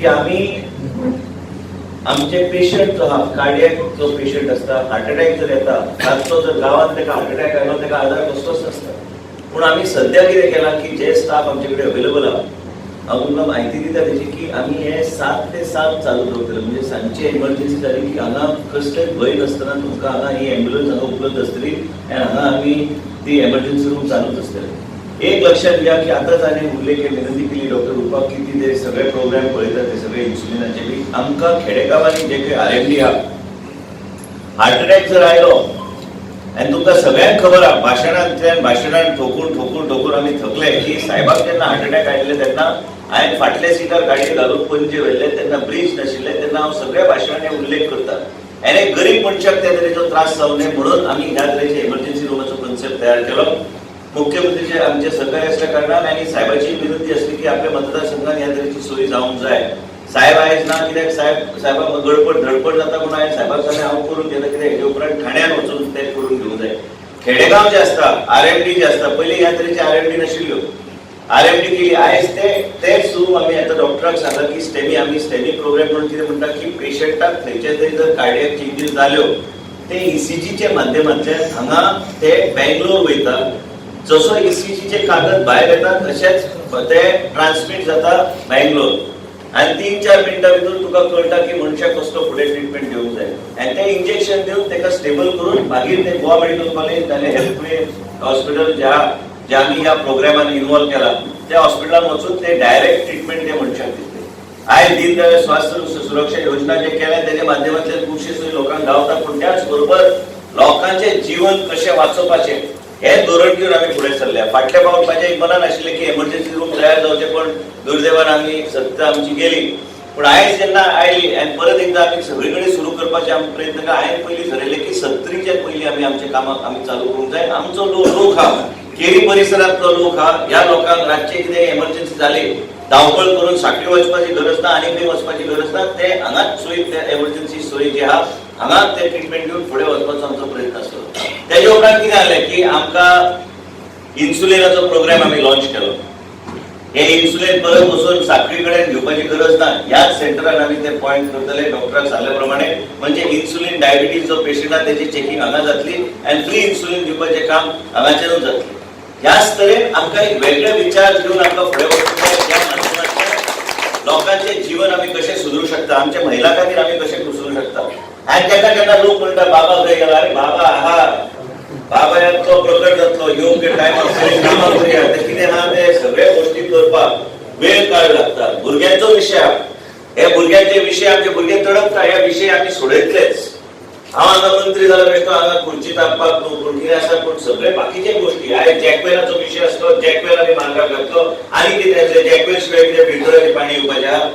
की आमी आमचे पेशंट जो आहा, कार्डियक जो पेशंट आसता, हार्ट अटॅक जर येता, रातचो जर गांवांत ताका हार्ट अटॅक आयलो, ताका आदार कसलोच नासता. पूण आमी सद्या कितें केलां की जे स्टाफ आमचे कडेन अवेलेबल आहा, हांव तुमकां म्हायती दिता तेजी की आमी हे 7 ते 7 चालू दवरतले. म्हणजे सांजची एमर्जन्सी जाली की हांगा कसलेच भंय नासतना तुमकां हांगा ही एम्ब्युलन्स हांगा उपलब्ध आसतली आनी हांगा आमी ती एमर्जन्सी रूम चालूच आसतले. एक लक्षात घ्या की आतांच हांवें उल्लेख विनंती केली डॉक्टर रुपाक की ती ते सगळे प्रोग्राम पळयता, ते सगळे इन्सुलिनाचे बी. आमकां खेडेगांवांनी जे काही आरएमडी आहा, हार्ट अटॅक जर आयलो आनी तुमकां सगळ्यांक खबर आहा, भाशणांतल्यान भाशणान ठोकून ठोकून ठोकून आमी थकले की साहेबाक जेन्ना हार्ट अटॅक आयिल्ले तेन्ना हांवें फाटल्या सिटार गाडी घालून पणजे व्हेल्ले, तेन्ना ब्रीज नाशिल्ले, तेन्ना हांव सगळ्या भाशणांनी उल्लेख करता. आनी गरीब मनशाक त्या तरेचो त्रास जावं नये म्हणून आमी ह्या तरेचे एमर्जन्सी रुमाचो कन्सेप्ट तयार केलो. मुख्यमंत्रीचे आमचे सहकार्य असल्या कारणान आनी साहेबाची विनंती आसली की आपल्या मतदारसंघात ह्या तरेची सोय जावंक जाय. साहेब आयज ना कित्याक साहेब साहेबाक गडबड धडपड जाता म्हणून हांवें साहेबाक सांगलें हांव करून घेता, कित्याक हेजे उपरांत ठाण्यान वचून ते करून घेवंक जाय. खेडेगांव जे आसता, आरएमडी जे आसता, पयलीं ह्या तरेची आरएमडी नाशिल्ल्यो, आरएमडी केली. आयज ते तेच रूम आमी आतां डॉक्टराक सांगला की स्टेमी, आमी स्टेमी प्रोग्राम म्हणून कितें म्हणटा की पेशंटाक खंयचे तरी जर कार्डियक चेंजीस जाल्यो, ते ईसीजीच्या माध्यमांतल्यान हांगा ते बेंगलोर वयता. जसो ईसीजीचे कागद भायर येता तशेंच ते ट्रान्समीट जाता बेंगलोर आनी 3-4 मिनटां भितर तुका कळटा की मनशाक कसलो फुडें ट्रिटमेंट दिवंक जाय आनी ते इंजेक्शन दिवन ताका स्टेबल करून मागीर ते गोवा मेडिकल कॉलेज नाल्यार हेल्थ हॉस्पिटल ज्या ज्या आमी ह्या प्रोग्रामान इन्वॉल्व केला त्या हॉस्पिटलान वचून ते डायरेक्ट ट्रिटमेंट ते मनशाक दितले. आयज दीनदयाळ स्वास्थ्य सुरक्षा योजना जे केल्या तेच्या माध्यमांतल्यान खुबशे सोयी लोकांक गावता, पूण त्याच बरोबर लोकांचें जीवन कशें वाचोवपाचें हे धोरण घेवन आमी फुडें सरल्या. फाटल्या फावट म्हाज्या एक मनान आशिल्लें की एमर्जन्सी रूम तयार जावचे, पण दुर्दैवान आमी सत्ता आमची गेली. पूण आयज जेन्ना आयली आनी परत एकदां आमी सगळे कडेन सुरू करपाचे आमी प्रयत्न केला. हांवें पयलीं थरयलें की 70च्या पयलीं आमी आमच्या कामाक आमी चालू करूंक जाय. आमचो लोक आहा, केरी परिसरांतलो लोक आहा, ह्या लोकांक रातचे कितें एमर्जन्सी जाली, धांवपळ करून साखळी वचपाची गरज ना आनी खंय वचपाची गरज ना. ते हांगाच सोयी, ते एमर्जन्सी सोयी जी आहा हांगाच ते ट्रिटमेंट दिवन फुडें वचपाचो आमचो प्रयत्न आसलो. तेजे उपरांत कितें जालें की आमकां इन्सुलिनाचो प्रोग्राम आमी लॉन्च केलो. हे इन्सुलिन परत वचून साखळी कडेन घेवपाची गरज ना, ह्याच सेंटरान आमी ते पॉयंट करतले डॉक्टराक सांगल्या प्रमाणे. म्हणजे इन्सुलिन डायबिटीज जो पेशंट आहा तेची चेकिंग हांगा जातली आनी फ्री इन्सुलिन दिवपाचें काम हांगाच्यानूच जातलें. ह्याच तरेन आमकां एक वेगळे विचार घेवन आमकां फुडें वचूंक जाय, ज्या माध्यमांतल्यान लोकांचें जीवन आमी कशें सुदरूं शकता, आमच्या महिला खातीर आमी कशें सुदरूं शकता. आनी केन्ना केन्ना लोक म्हणटा बाबा खंय गेला? अरे बाबा आहा, बाबा येतलो, प्रकट जातलो, योग्य टायमार कामां करुया. ते कितें आहा, ते सगळे गोश्टी करपाक वेळ काळ लागता. भुरग्यांचो विशय आहा, हे भुरग्यांचे विशय आमचे भुरगे तडपता, हे विशय आमी सोडयतलेच. हांव हांगा मंत्री जालो बेश्टो हांगा खुर्ची तापपाक न्हू, पूण कितें आसा, पूण सगळे बाकीचे गोश्टी आयज जॅकवेलाचो विशय आसलो, जॅकवेल आमी मार्गाक घातलो. आनी कितें आसलें, जॅकवेल शिवाय कितें फिल्टराचें पाणी येवपाचें आहा?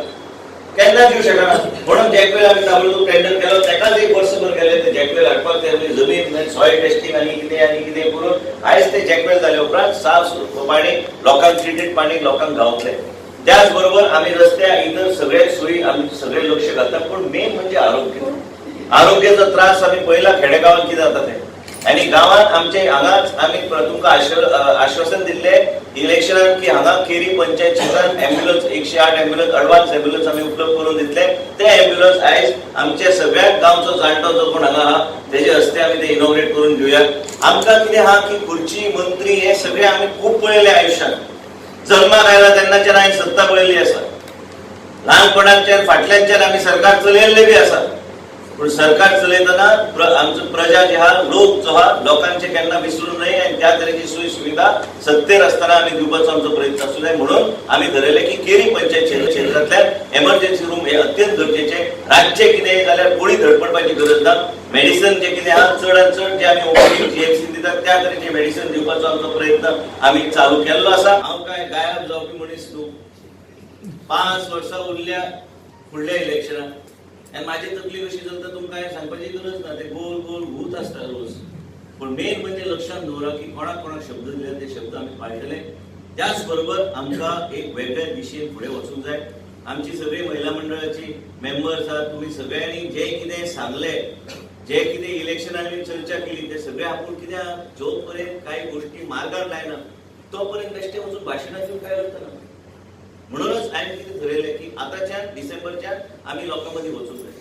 केन्नाच येवं शकना. म्हणून जॅकवेल आमी ताबडतोब टेंडर केलो. तेकाच एक वर्सभर गेले ते जॅकवेल हाडपाक. ते जमीन सॉयल टेस्टिंग आनी कितें आनी कितें करून आयज ते जॅकवेल जाले उपरांत साफ पाणी लोकांक, ट्रिटेड पाणी लोकांक गावतलें. त्याच बरोबर आमी रस्त्या इतर सगळे सोयी आमी सगळे लक्ष घालता, पूण मेन म्हणजे आरोग्य. आरोग्याचो त्रास आमी पळयला खेडेगांवांत कितें जाता तें. आनी गांवांत आमचे हांगाच आमी तुमकां आश्वासन दिल्लें इलेक्शनान की हांगा केरी पंचायत क्षेत्रांत एम्ब्युलन्स, 108 एम्ब्युलन्स, अडवान्स एम्ब्युलन्स आमी उपलब्ध करून दितले. ते एम्ब्युलन्स आयज आमच्या सगळ्यात गांवचो जाणटो जो कोण हांगा आहा तेजे हस्ते आमी ते इनॉग्रेट करून घेवया. आमकां कितें आहा की खुर्ची, मंत्री हे सगळे आमी खूब पळयले आयुश्यात. जल्माक आयला तेन्नाच्यान हांवें सत्ता पळयल्ली आसा. ल्हानपणाच्यान फाटल्यानच्यान आमी सरकार चलयल्ले बी आसा, पूण सरकार चलयतना आमचो प्रजा जी आहा, लोक जो आहा, लोकांचे केन्ना विसरू नये आनी त्या तरेची सोयी सुविधा सत्तेर आसतना आमी दिवपाचो आमचो प्रयत्न आसूं जाय. म्हणून आमी धरयलें की केरी पंचायत क्षेत्रांतल्यान एमर्जन्सी रूम हे अत्यंत गरजेचे. रातचें कितें जाल्यार कोणी धडपडपाची गरज ना. मेडिसन जे कितें आहा, चडान चड जे आमी ओपीडी जीएमसी दितात त्या तरेचे मेडिसन दिवपाचो आमचो प्रयत्न आमी चालू केल्लो आसा. हांव काय गायब जावपी मनीस न्हू. 5 वर्सां उरल्या फुडल्या इलेक्शनाक आनी म्हाजी तकली कशी चलता तुमकां हांवें सांगपाची गरज ना. ते गोल गोल घुंवत आसता रोज. पूण मेन म्हणजे लक्षात दवरा की कोणाक कोणाक शब्द दिले ते शब्द आमी पाळटले. त्याच बरोबर आमकां एक वेगळ्या दिशेन फुडें वचूंक जाय. आमची सगळी महिला मंडळाची मेंबर्स आहात, तुमी सगळ्यांनी जे कितें सांगले, जे कितें इलेक्शनान चर्चा केली, ते सगळे आपूण कित्याक जो पर्यंत कांय गोश्टी मार्गार लायना तो पर्यंत बेश्टे वचून भाशणां दिवन काय अर्थ ना. म्हणूनच हांवें कितें थरयलें की आतांच्यान डिसेंबरच्यान आमी लोकां मदीं वचूंक जाय.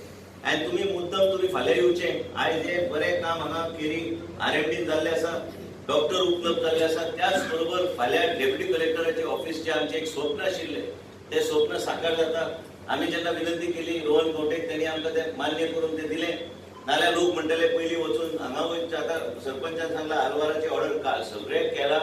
आनी तुमी मुद्दम तुमी फाल्यां येवचें. आयज हें बरें काम हांगा केरी आरएमडीन जाल्लें आसा, डॉक्टर उपलब्ध जाल्ले आसा. त्याच बरोबर फाल्यां डेप्युटी कलेक्टराचे ऑफिसचें आमचें एक स्वप्न आशिल्लें, तें स्वप्न साकार जाता. आमी जेन्ना विनंती केली रोहन खंवटेक, तेणी आमकां तें मान्य करून तें दिलें. नाल्यार लोक म्हणटले पयलीं वचून हांगा वयचे. आतां सरपंचान सांगला आलवाराची ऑर्डर काल सगळें केलां,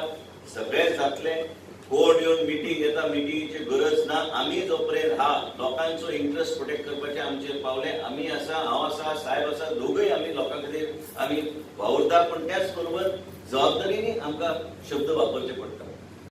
सगळें जातलें. कोण येवन मिटींग घेता, मिटिंगेची गरज ना. आमी जो पर्यंत हा लोकांचो इंट्रस्ट प्रोटेक्ट करपाचे आमचेर पावले. आमी आसा, हांव आसा, साहेब आसा, दोगूय आमी लोकां खातीर आमी वावुरता. पूण त्याच बरोबर जबाबदारीनी आमकां शब्द वापरचे पडटा.